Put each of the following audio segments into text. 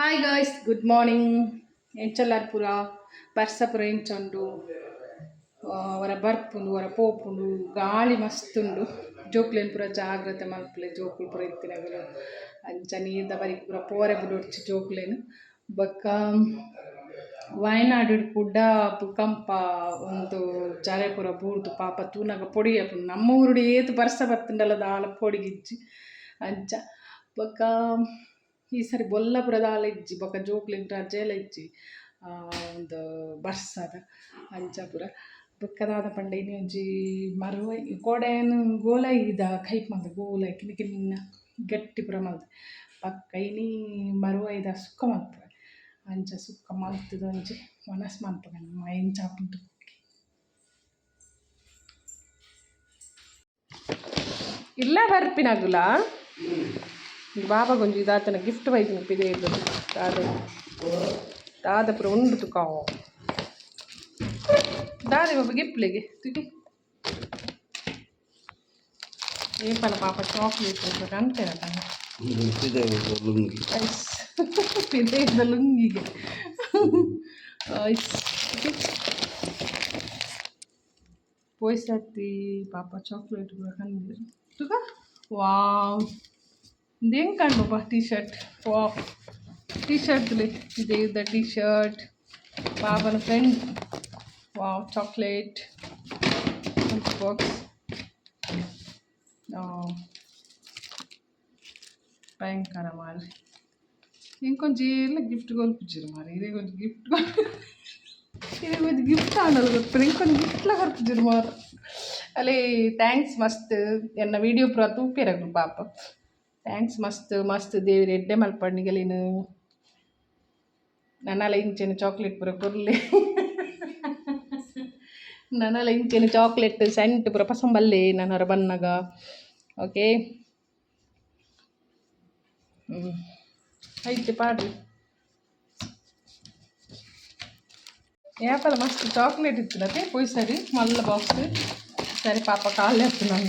Hi guys, good morning. ಎಂಚಲ್ಲಾರ್ ಪೂರ? ಬರ್ಸ ಪೂರ ಎಂಚ ಉಂಡು? ಒರ ಬರ್ಪುಂಡು, ಒರ ಪೋಪುಂಡು. ಗಾಳಿ ಮಸ್ತ್ ಉಂಡು. ಜೋಕ್ಲೆನ್ ಪೂರ ಜಾಗ್ರತೆ ಮಲ್ಪುಲೆ. ಜೋಕುಲು ಪೂರ ಇತ್ತಿನಗಲು ಅಂಚ ನೀರ್ದ ಬರಿಕ್ ಪೂರ ಪೋರೆ ಬುಡೊಡ್ಚಿ ಜೋಕ್ಲೆನ್. ಬೊಕ್ಕ ವಯನಾಡ್ ಕುಡ ಭೂಕಂಪ, ಉಂದು ಜರೆ ಪೂರ ಬೂರ್ದು ಪಾಪ ತೂನಗ ಪೊಡಿ ಆಪುಂಡು. ನಮ್ಮ ಊರುಡು ಏತ್ ಬರ್ಸ ಬತ್ತುಂಡಲ ದಾಲ ಪೋಡಿಗಿಜ್ಜಿ ಅಂಚ. ಬೊಕ್ಕ ಈ ಸರಿ ಬೊಲ್ಲ ಪೂರ ದಾಲ ಇಜ್ಜಿ. ಬೊಕ್ಕ ಜೋಕ್ಲೆಗ್ ರಜೆಲ ಇಜ್ಜಿ, ಉಂದು ಬರ್ಸದ ಅಂಚ ಪೂರ. ಬೊಕ್ಕ ದಾದ ಪಂಡ, ಇನಿ ಒಂಜಿ ಮರುವೈ ಕೋಡೆನ್ ಗೋಲೈದ ಕೈಪ್ ಮಲ್ತೆ. ಗೋಲೈ ಕಿನ್ನ ಕಿನ್ನ ಗಟ್ಟಿ ಪೂರ ಮಲ್ತೆ. ಬೊಕ್ಕ ಇನಿ ಮರುವೈದ ಸುಕ್ಕ ಮಲ್ಪುವೆ. ಅಂಚ ಸುಕ್ಕ ಮಲ್ತ್‌ದ್ ಒಂಜಿ ವನಸ್ ಮನ್ಪುಗ ನಮ್ಮ. ಎಂಚ ಆಪುಂಡು. ಇಲ್ಲ ಬರ್ಪಿನಗುಲ ಬಾಬಾಗೊಂಜಿ ದಾತನ ಗಿಫ್ಟ್ ಬೈದಿನ ಪಿದಯಿರ್ದ್. ದಾದ ದಾದ ಪೂರ ಉಂಡು ತುಕಾವು. ದಾದೆ ಬಾಬಾ ಗಿಪ್ಲೆಗೆ ತುಗಿ ಏಪಲ ಪಾಪ ಚಾಕ್ಲೇಟ್ ಕಂತೇನ ತನ್ನ. ಲುಂಗಿ. ಐಸ್ ಪಿದಯಿದ ಲುಂಗಿಗೆ ಐಸ್ ಪೋಯ್ಸತ್ತಿ ಪಾಪ ಚಾಕ್ಲೇಟ್ ಪೂರ ಕಂದೆರ್ ತುಕ. ವಾವ್, ಉಂದು ಎಂಕ್ ಆಂಡ್ ಬಾಬಾ? T shirt. Wow, T shirt ಪಿದಯಿದ T shirt ಬಾಬನ friend. Wow, chocolate lunch box. ಭಯಂಕರ ಮಾರ್ರೆ. ಎಂಕೊಂಜಿ ಎಲ್ಲ ಗಿಫ್ಟ್ ಕೊರ್ಪುಜೆರ್ ಮಾರ್ರೆ. ಇರೆಗೊಂಜಿ ಗಿಫ್ಟ್, ಇರೆಗೊಂಜಿ ಗಿಫ್ಟ್ ಆಂಡಲ ಕೊರ್ಪೆರ್, ಎಂಕೊಂಜಿ ಗಿಫ್ಟ್ಲ ಕೊರ್ಪುಜೆರ್ ಮಾರ್ರೆ. ಅಲೇ, thanks ಮಸ್ತ್. ಎನ್ನ ವೀಡಿಯೋ ಪೂರ ತೂಪೆರ್ ಅಕುಲು ಪಾಪ. Thanks ಮಸ್ತ್ ಮಸ್ತ್. ದೇವೆರ್ ಎಡ್ಡೆ ಮಲ್ಪಡ್ ನಿಗಲೆನ್. ನನಲ ಇಂಚೆನೆ ಚಾಕ್ಲೇಟ್ ಪೂರ ಕೊರ್ಲೆ. ನನಲ ಇಂಚೆನೆ ಚಾಕ್ಲೇಟ್, ಸೆಂಟ್ ಪೂರ ಪಸೊಂಬಲ್ಲೆ ನನೊರ ಬನ್ನಗ. ಓಕೆ, ಹ್ಞೂ ಐತೆ ಪಾಡ್ರಿ. ಏಪಲ ಮಸ್ತ್ ಚಾಕ್ಲೇಟ್ ಇತ್ತಿನತೆ. ಪೋಯ್ ಸರಿ ಮಲ್ಲ ಬಾಕ್ಸ್. ಸರಿ ಪಾಪ, ಕಾಲೆ ಆಪುಂಡು.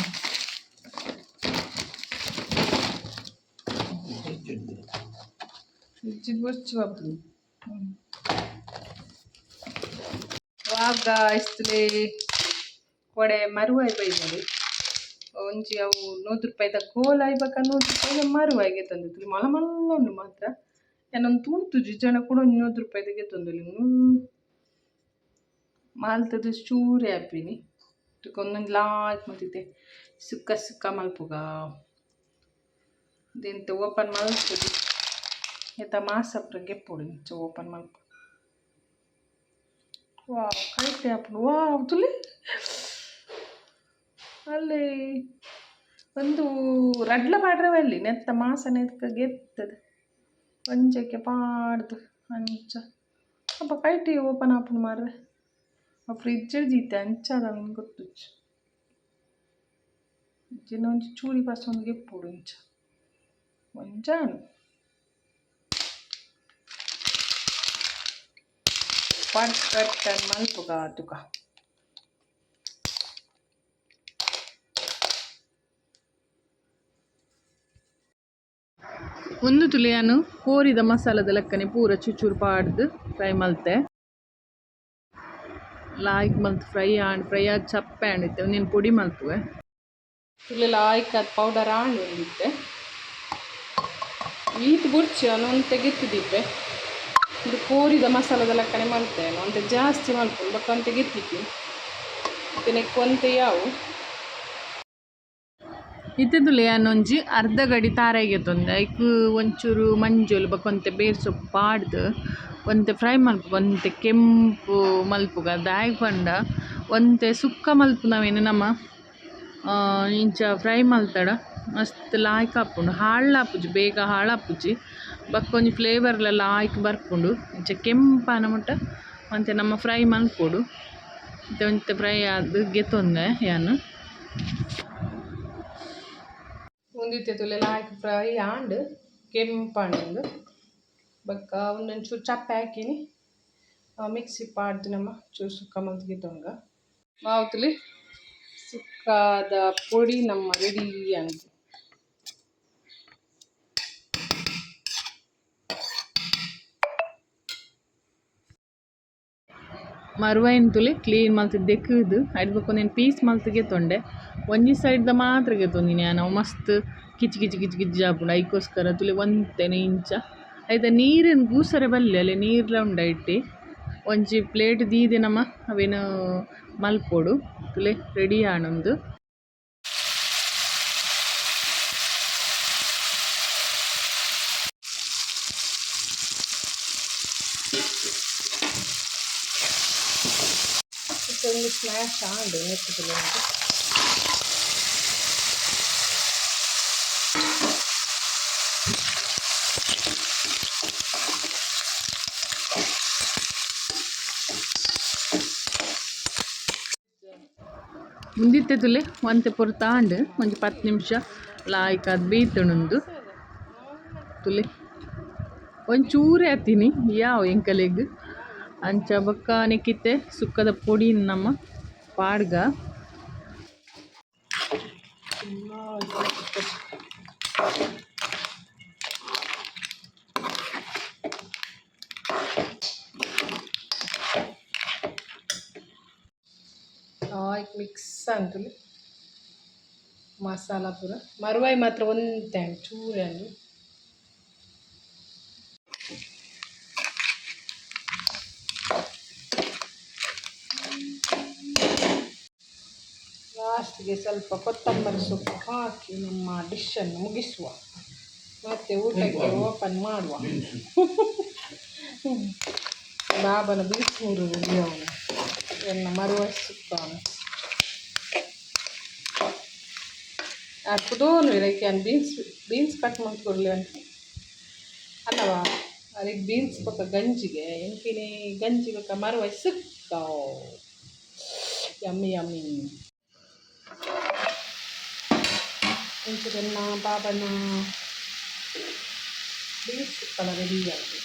ಫ್ರಿಜ್ಜಿಗೆ ಬೊರ್ಚಿ ಬಾಪು. ವಾ ಗಾಯ್ಸ್, ತುಲೆ ಕೊಡೆ ಮರುವಾಯಿ ಬೈದೆರ್. ಒಂಜಿ ಅವು 100 ರೂಪಾಯಿದ ಗೋಲಾಯಿ, ಬೊಕ್ಕ 100 ರೂಪಾಯಿದ ಮರುವಾಯಿ ಗೆತೊಂದಿತ್ತು. ಮಲ್ಲ ಮಲ್ಲ ಉಂಡು ಮಾತ್ರ. ಯಾನೊಂದು ತೂತುಜಿ ಜನ ಕೂಡ. ಒಂಜಿ 100 ರೂಪಾಯಿದ ಗೆತೊಂದುಲ್ಲೆ. ಮಲ್ತುದು ಚೂರೇ ಆಪಿನಿ. ಒಂದೊಂದು ಲಾಯ್ಕ್ ಮಲ್ತಿತ್ತೆ. ಸುಕ್ಕ ಸುಕ್ಕ ಮಲ್ಪುಗ. ಇಂತ ಓಪನ್ ಮಲ್ತುದು ನೆತ್ತ ಮಾಸ ಪೂರ ಗೆಪ್ಪೊಡು. ಇಂಚ ಓಪನ್ ಮಲ್ಪು. ವಾವ್, ಕೈಟೆ ಆಪುಂಡು. ವಾವ್, ತೂಲೆ ಅಲ್ಲಿ ಒಂದು ರಡ್ಲ ಪಾಡ್ರೆ ಬಲ್ಲಿ. ನೆತ್ತ ಮಾಸ ನೆತ್ಕ ಗೆತ್ತದು ಒಂಜಕ್ಕೆ ಪಾಡ್ದು ಅಂಚ. ಅಬ್ಬ, ಕೈಟೆ ಓಪನ್ ಆಪುಂಡು ಮಾರ್ರೆ. ಫ್ರಿಜ್ ದೀತೆ ಅಂಚ ದಾದ ಗೊತ್ತುಜ್ಜಿ. ಇಜ್ಜಿಂಡ ಒಂಜಿ ಚೂರಿ ಪಸೊಂದು ಗೆಪ್ಪೊಡು ಇಂಚ ಒಂಜಾಂಡ್. ಪಟ್ ಕಟ್ ಮಲ್ಪುಗ ತುಕ. ಉಂದು ತುಲೆ ಯಾನ್ ಕೋರಿದ ಮಸಾಲದ ಲೆಕ್ಕನೆ ಪೂರ ಚೂಚೂರು ಪಾಡ್ದು ಫ್ರೈ ಮಲ್ತೆ. ಲಾಯ್ಕ್ ಮಲ್ತ್ ಫ್ರೈ ಆಂಡ್. ಫ್ರೈ ಆದ್ ಚಪ್ಪೆ ಆಂಡ್. ಇತ್ತೆ ಉಂದೆನ್ ಪೊಡಿ ಮಲ್ಪುವೆ. ತುಲೆ ಲಾಯ್ಕ್ ಆದ್ ಪೌಡರ್ ಆಂಡ್ ಉಂದಿತ್ತೆ. ಈತ್ ಬೊರ್ಚಿ, ಯಾನ್ ಒಂತೆ ಗೆತ್ತ್ ದೀಪೆ. ಉಂದು ಕೋರಿದ ಮಸಾಲದ ಲೆಕ್ಕನೆ ಮಲ್ತೆ. ಒಂತೆ ಜಾಸ್ತಿ ಮಲ್ಪುನು, ಬೊಕ್ಕ ಒಂತೆ ಗೆತ್ತಿಪ್ಪಿ. ಇತ್ತೆ ನೆಕ್ಕ್ ಒಂತೆ ಯಾವು. ಇತ್ತೆ ತುಲೆ ಯಾನ್ ಒಂಜಿ ಅರ್ಧ ಗಡಿ ತಾರಾಯಿ ಗೆತೊಂದೆ. ಐಕ್ ಒಂಚೂರು ಮಂಜೊಲು ಬೊಕ ಒಂತೆ ಬೇರ್ ಸೊಪ್ಪು ಪಾಡ್ದು ಒಂತೆ ಫ್ರೈ ಮಲ್ಪುಗ. ಒಂತೆ ಕೆಂಪು ಮಲ್ಪುಗ. ದಾಯೆ ಪಂಡ ಒಂತೆ ಸುಕ್ಕ ಮಲ್ಪುನವೇನು ನಮ ಇಂಚ ಫ್ರೈ ಮಲ್ತಡ ಮಸ್ತ್ ಲಾಯ್ಕ್ ಆಪುಂಡು. ಹಾಳ್ ಆಪುಜಿ, ಬೇಗ ಹಾಳಾಪುಜಿ. ಬೊಕ್ಕ ಒಂಜಿ ಫ್ಲೇವರ್ಲ ಲಾಯ್ಕ್ ಬರ್ಪುಂಡು. ಇಂಚ ಕೆಂಪಾನ ಮುಟ್ಟ ಒಂತೆ ನಮ್ಮ ಫ್ರೈ ಮಲ್ಪೊಡು. ಇತ್ತೆ ಒಂತೆ ಫ್ರೈ ಆದ್ ಗೆತೊಂದೆ ಯಾನ್. ಉಂದಿತ್ತೆ ತೂಲೆ ಲಾಯ್ಕ್ ಫ್ರೈ ಆಂಡ್, ಕೆಂಪಾಂಡ್ ಉಂದು. ಬೊಕ್ಕ ಉಂದೊಂಚೂರು ಚಪ್ಪೆ ಹಾಕಿನಿ. ಮಿಕ್ಸಿ ಪಾಡ್ದು ನಮ ಚೂರು ಸುಕ್ಕ ಮಲ್ತ್ ಗೆತೊಂಗ. ಮಾವುತುಲಿ, ಸುಕ್ಕಾದ ಪೊಡಿ ನಮ್ಮ ರೆಡಿ ಆಂಡ್. ಮರುವೈನ್ ತುಲೆ ಕ್ಲೀನ್ ಮಲ್ತ್ ದೆಕ್ಕ್‌ದ್ ಐಟ್ ಬೊಕ ಉಂದೆನ್ ಪೀಸ್ ಮಲ್ತ್ ಗೆತೊಂಡೆ. ಒಂಜಿ ಸೈಡ್ ದ ಮಾತ್ರ ಗೆತೊಂದಿನಿ ಯಾನ್ ಅವು ಮಸ್ತ್ ಕಿಚಿ ಕಿಚಿ ಕಿಚಿ ಕಿಚಿ ಆಪುಂಡು ಐಕೋಸ್ಕರ ತುಲೆ ಒಂತೆನೆ ಇಂಚ. ಐತ ನೀರುನ್ ಗೂಸರೆ ಬಲ್ಲಿ ಅಲೆ ನೀರ್ಲ ಉಂಡು ಐಟೆ. ಒಂಜಿ ಪ್ಲೇಟ್ ದೀದ್ ನಮ ಅವೆನ್ ಮಲ್ಪೊಡು ತೂಲೆ ರೆಡಿ ಆಂಡ್ ಉಂದು. ಒಂದು ಸ್ಮ್ಯಾಶ್ ಆಂಡ್ ನೆಕ್ಕ್ ತೂಲೆ. ಉಂದಿತ್ತೆ ತೂಲೆ ಒಂತೆ ಪೊರ್ತು ಆಂಡ್ ಒಂಜಿ ಪತ್ತ್ ನಿಮಿಷ ಲಾಯ್ಕ್ ಆದ್ ಬೇಯ್ತುಂಡು ಉಂದು ತೂಲೆ. ಒಂಚೂರೇ ಆತಿನಿ ಯಾವು ಎಂಕಲೆಗ್. ಅಂಚ ಬೊಕ್ಕ ನೆಕ್ಕಿತ್ತೆ ಸುಕ್ಕದ ಪೊಡಿ ನಮ ಪಾಡ್ಗ. ಲಾಯ್ಕ್ ಮಿಕ್ಸ್ ಆಂಡ್ ತೂಲೆ ಮಸಾಲ ಪೂರ. ಮರುವಾಯಿ ಮಾತ್ರ ಒಂತೆ ಆಂಡ್ ಚೂರೇ ಆಂಡ್. ಲಾಸ್ಟ್‌ಗೆ ಸ್ವಲ್ಪ ಕೊತ್ತಂಬರಿ ಸೊಪ್ಪು ಹಾಕಿ ನಮ್ಮ ಡಿಶನ್ನು ಮುಗಿಸುವ. ಮತ್ತೆ ಊಟಕ್ಕೆ ಓಪನ್ ಮಾಡುವ. ಬಾಬನ ಬೀಸೂರು ಅವನು ಎನ್ನ ಮರುವ ಸುತ್ತಾನು ಕುದೋನು ಲೈಕ್ ಬೀನ್ಸ್ ಬೀನ್ಸ್ ಕಟ್ ಮಾಡ್ಕೊಡ್ಲಿ ಅಂತ ಅಲ್ಲವಾ? ಅದಕ್ಕೆ ಬೀನ್ಸ್ ಬೊಕ್ಕ ಗಂಜಿಗೆ ಎಂಕಿನಿ ಗಂಜಿ ಬೊಕ್ಕ ಮರುವ ಸುಕ್ಕ. Yummy yummy. ಇಂಚದನ್ನ ಬಾಬನ ಬೀನ್ಸ್ ಸುಕ್ಕಲ ರೆಡಿ ಆಯಿತು.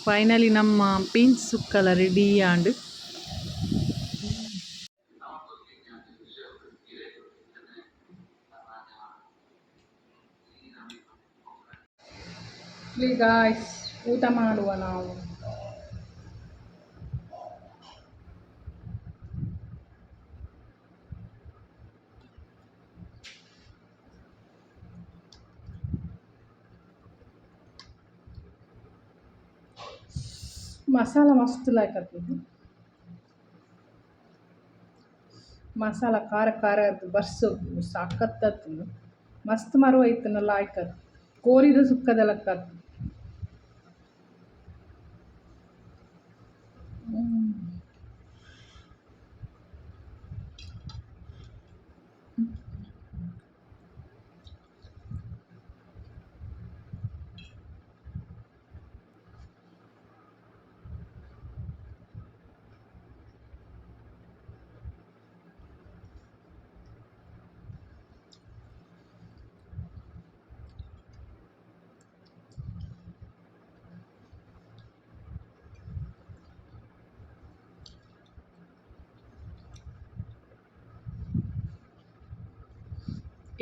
ಫೈನಲಿ ನಮ್ಮ ಬೀನ್ಸ್ ಸುಕ್ಕಲ ರೆಡಿ ಆಂಡ್. ಗಾಯ್ಸ್, ಊಟ ಮಾಡುವ ನಾವು. ಮಸಾಲ ಮಸ್ತ್ ಲಾಯ್ಕ್ ಆತುಂಡು. ಮಸಾಲ ಖಾರ ಖಾರ ಆದ್ ಬರ್ಸೊಗು ಸಖತ್ ಆತುಂಡು. ಮಸ್ತ್ ಮರುವ ಇತ್ತುಂಡ ಲಾಯ್ಕ್ ಆತು ಕೋರಿದ ಸುಕ್ಕದ ಲೆಕ್ಕ ಆತು.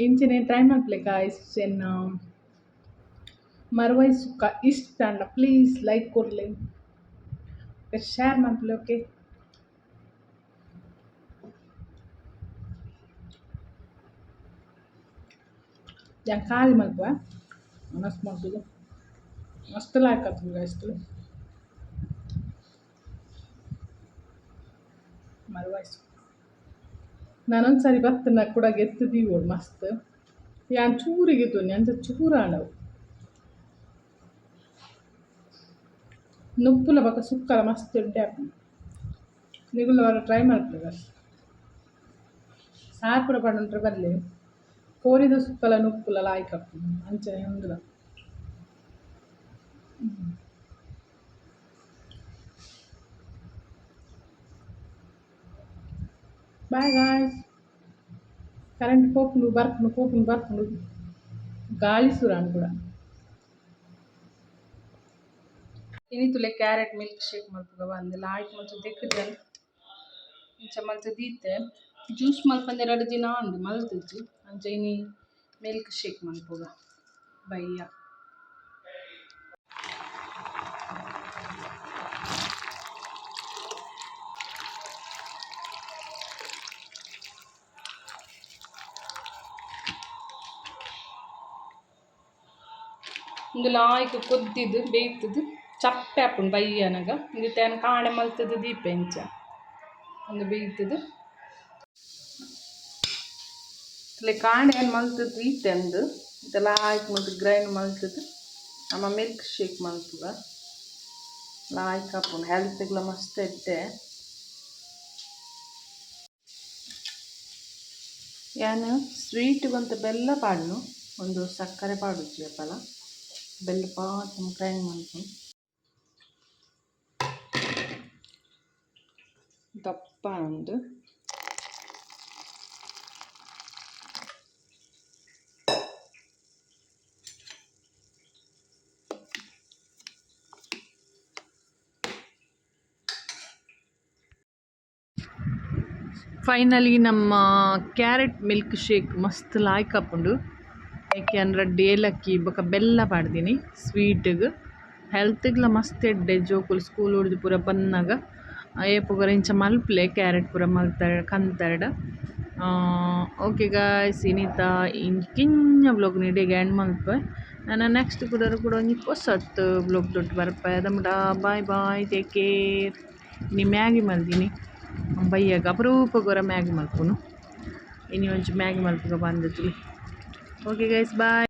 ಇಂಚನೆ ಟ್ರೈ ಮಲ್ಪುಲೆ ಗಾಯ್ಸ್. ಎನ್ನ ಮರುವೈ ಸುಕ್ಕ ಇಷ್ಟ ಆಂಡ ಪ್ಲೀಸ್ ಲೈಕ್ ಕೊರ್ಲೆ, ಶೇರ್ ಮಲ್ಪುಲೆ. ಓಕೆ, ಯಾನ್ ಖಾಲಿ ಮಲ್ಪುವೆ ಮಸ್ತ್ ಮಲ್ತುದು. ಮಸ್ತ್ ಲಾಯ್ಕ್ ಆತುಂಡು ಗಾಯ್ಸ್ ತೂಲೆ ಮರುವಾಯಿ ಸುಕ್ಕ. ನನೊಂದು ಬತ್ತುಂಡ ಕುಡ ಗೆತ್ತ್ ದೀವೊಡು ಮಸ್ತ್. ಯಾನ್ ಚೂರು ಗೆತೊನ್ನಿ ಅಂಚ ಚೂರು ಆಂಡ್ ಅವು. ನುಪ್ಪುಲ ಬೊಕ ಸುಕ್ಕಲ ಮಸ್ತ್ ಎಡ್ಡೆ ಆಪುಂಡು. ನಿಕುಲು ಒರ ಟ್ರೈ ಮಲ್ಪುಲೆ ಬಸ್. ಸಾರ್ ಪೂರ ಪಾಡೊಂಡ್ರೆ ಬಲ್ಲೆ ಕೋರಿದ ಸುಕ್ಕಲ ನುಪ್ಪುಲ ಲಾಯ್ಕ್ ಆಪುಂಡು ಅಂಚನೆ ಉಂದುಲ. Bye guys. ಕರೆಂಟ್ ಪೋಪುಂಡು ಬರ್ಪುಂಡು, ಪೋಪುಂಡು ಬರ್ಪುಂಡು. ಗಾಳಿ ಸುರು ಆಂಡ್ ಪೂರ. ಇನಿ ತೂಲೆ ಕ್ಯಾರೆಟ್ ಮಿಲ್ಕ್ ಶೇಕ್ ಮಲ್ಪುಗ ಪಂದ್ ಲಾಯ್ಕ್ ಮಲ್ತ್ ದೆಕ್ಕ್‌ಜಲ್ ಇಂಚ ಮಲ್ತ್ ದೀತೆ. ಜ್ಯೂಸ್ ಮಲ್ಪಂದೆ ರಡ್ಡ್ ದಿನ ಆಂಡ್ ಮಲ್ತ್‌ಜಿ. ಅಂಚ ಇನಿ ಮಿಲ್ಕ್ ಶೇಕ್ ಮನ್ಪುಗ ಬಯ್ಯ. ಉಂದು ಲಾಯ್ಕ್ ಕೊದ್ದಿದ್ದು ಬೇಯ್ತದು ಚಪ್ಪೆ ಆಪುಂಡು ಬಯ್ಯನಗ. ಇಂದು ತೇನ್ ಕಾಣೆ ಮಲ್ತದು ದೀಪೆ ಇಂಚ ಉಂದು ಬೇಯ್ತದು. ತೂಲೆ, ಕಾಂಡೆ ಏನು ಮಲ್ತದು ದೀತೆ ಅಂದು. ಇದೆಲ್ಲ ಲಾಯ್ಕ್ ಮಲ್ತ್ ಗ್ರೈಂಡ್ ಮಲ್ತದು ನಮ್ಮ ಮಿಲ್ಕ್ ಶೇಕ್ ಮಲ್ಪುಗ. ಲಾಯ್ಕ್ ಆಪುಂಡು, ಹೆಲ್ತ್ಗ್ಲ ಮಸ್ತ್ ಎಡ್ಡೆ. ಯಾನ್ ಸ್ವೀಟ್ ಒಂತೆ ಬೆಲ್ಲ ಪಾಡ್ನು, ಒಂದು ಸಕ್ಕರೆ ಪಾಡುಜಿ ಅಪಲ. ಬೆಲ್ಲ ಪಾತ್ ಗ್ರೈಂಡ್ ಮಲ್ಪುನು. ದಪ್ಪ ಉಂಡು. ಫೈನಲಿ ನಮ್ಮ ಕ್ಯಾರೆಟ್ ಮಿಲ್ಕ್ ಶೇಕ್ ಮಸ್ತ್ ಲಾಯ್ಕ್ ಆಪುಂಡು. ಐಕೆ ರಡ್ಡ್ ಏಲಕ್ಕಿ ಬೊಕ ಬೆಲ್ಲ ಪಾಡ್ದಿನಿ ಸ್ವೀಟ್ಗ್. ಹೆಲ್ತ್ಗ್ಲ ಮಸ್ತ್ ಎಡ್ಡೆ. ಜೋಕುಲು ಸ್ಕೂಲ್ ಉಡ್ದು ಪೂರ ಬನ್ನಗ ಏಪೊಗರ ಇಂಚ ಮಲ್ಪುಲೆ, ಕ್ಯಾರೆಟ್ ಪೂರ ಮಲ್ತ ಕಂತರ್ಡ. ಓಕೆ ಗಾಯ್ಸ್, ಇನಿತ ಕಿನ್ನ ವ್ಲಾಗ್ ಇಡೆಗ್ ಎಂಡ್ ಮಲ್ಪುವೆ. ನನ ನೆಕ್ಸ್ಟ್ ಕುಡೊರ ಕುಡ ಒಂಜಿ ಪೊಸತ್ ವ್ಲಾಗ್ ದೊಟ್ಟು ಬರ್ಪೆ. ಅದಮುಟ ಬಾಯ್ ಬಾಯ್, ಟೇಕ್ ಕೇರ್. ಇನಿ ಮ್ಯಾಗಿ ಮಲ್ದಿನಿ ಬಯ್ಯಗ. ಅಪರೂಪಗೊರ ಮ್ಯಾಗಿ ಮಲ್ಪುನು. ಇನಿ ಒಂಜಿ ಮ್ಯಾಗಿ ಮಲ್ಪುಗ ಬಂದದ್ದು. Okay guys, bye.